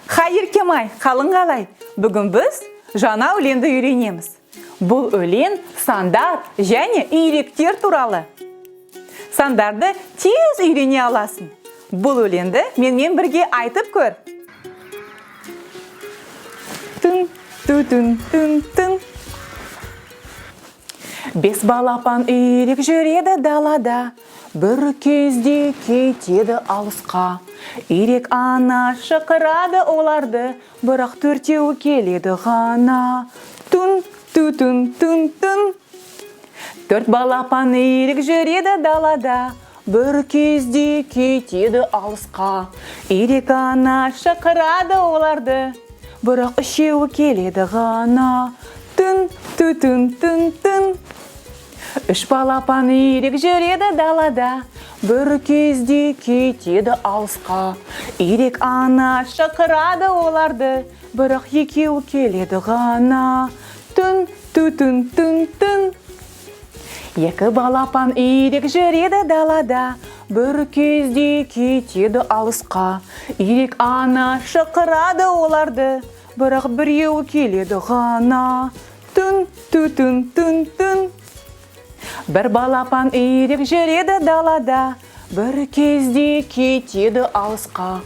Хай, Еркемай, қалың қалай? Бүгін біз жаңа өлеңді үйренеміз. Бұл өлең сандар және үйректер туралы. Сандарды тез үйрене аласың. Бұл өлеңді менімен бірге айтып көр. Түн, түтін, түн, түн. Бес балапан үйрек жүреді далада, бір кезде кетеді алысқа. Үйрек ана шақырады оларды, бірақ төртеуі келеді ғана. Түн, түтін, түн, түн. Төрт балапан үйрек жүреді далада, бір кезде кетеді алысқа. Үйрек ана шақырады оларды, бірақ үшеуі келеді ғана. Түн, түтін, түн, түн. Үш балапан үйрек жүреді далада, бір кезде кетеді алысқа. Үйрек ана шақырады оларды, бірақ екеуі келеді ғана. Түн, түтін, түн, түн. Екі балапан үйрек жүреді далада, бір кезде кетеді алысқа. Үйрек ана шақырады оларды, бірақ біреуі келеді ғана. Түн, түтін, түн, түн. Бір балапан үйрек жүреді далада, бір кезде кетеді алысқа.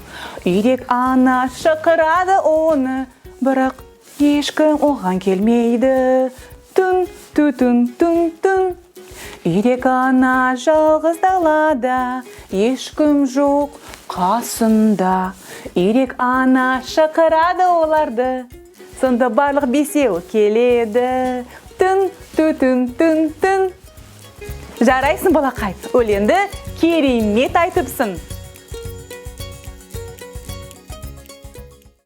Үйрек ана шақырады оны, бірақ ешкім оған келмейді. Түн, түтін, түн, түн. Үйрек ана жалғыз далада, ешкім жоқ қасында. Үйрек ана шақырады оларды, сонда барлық бесеуі келеді. Түн, түтін, түн, түн. Жарайсың, балақай, өлеңді керемет айтыпсың.